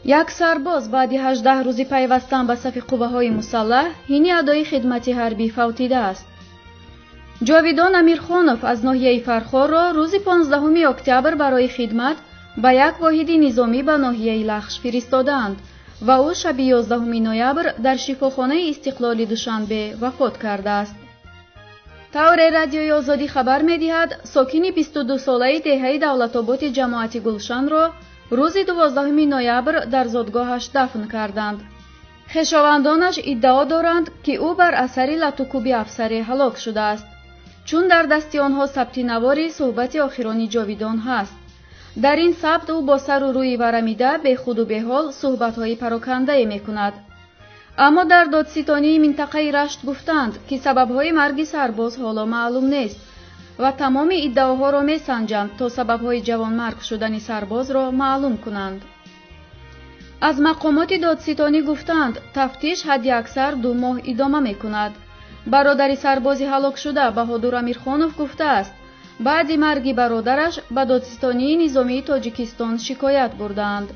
Як сарбоз баъди 18 рӯзи пайвастан ба сафи қувваҳои мусаллаҳ ҳини адои хидмати ҳарбӣ фавтидааст. Ҷовидон Амирхонов аз ноҳияи Фархорро рӯзи 15 октябр барои хидмат ба як воҳиди низомӣ ба ноҳияи Лахш фиристодаанд ва ӯ шаби 11 ноябр дар шифохонаи Истиқлоли Душанбе вафот кардааст. Тавре Радиои Озодӣ хабар медиҳад, сокини 22-солаи деҳаи Давлатободи ҷамоати Гулшанро рӯзи 12 ноябр дар зодгоҳаш дафн карданд. Хешовандонаш иддао доранд, ки ӯ бар асари латукӯби афсаре ҳалок шудааст, чун дар дасти онҳо сабти навори суҳбати охирони Ҷовидон ҳаст. Дар ин сабт ӯ бо сару рӯи варамида бехуду беҳол суҳбатҳои парокандае мекунад. Аммо дар додситонии минтақаи Рашт гуфтанд, ки сабабҳои марги сарбоз ҳоло маълум нест ва тамоми иддаоҳоро месанҷанд, то сабабҳои ҷавонмарг шудани сарбозро маълум кунанд. Аз мақомоти додситонӣ гуфтанд, тафтиш ҳадди аксар 2 моҳ идома мекунад. Бародари сарбози ҳалокшуда Баҳодур Амирхонов гуфтааст, баъди марги бародараш ба додситонии низомии Тоҷикистон шикоят бурдаанд.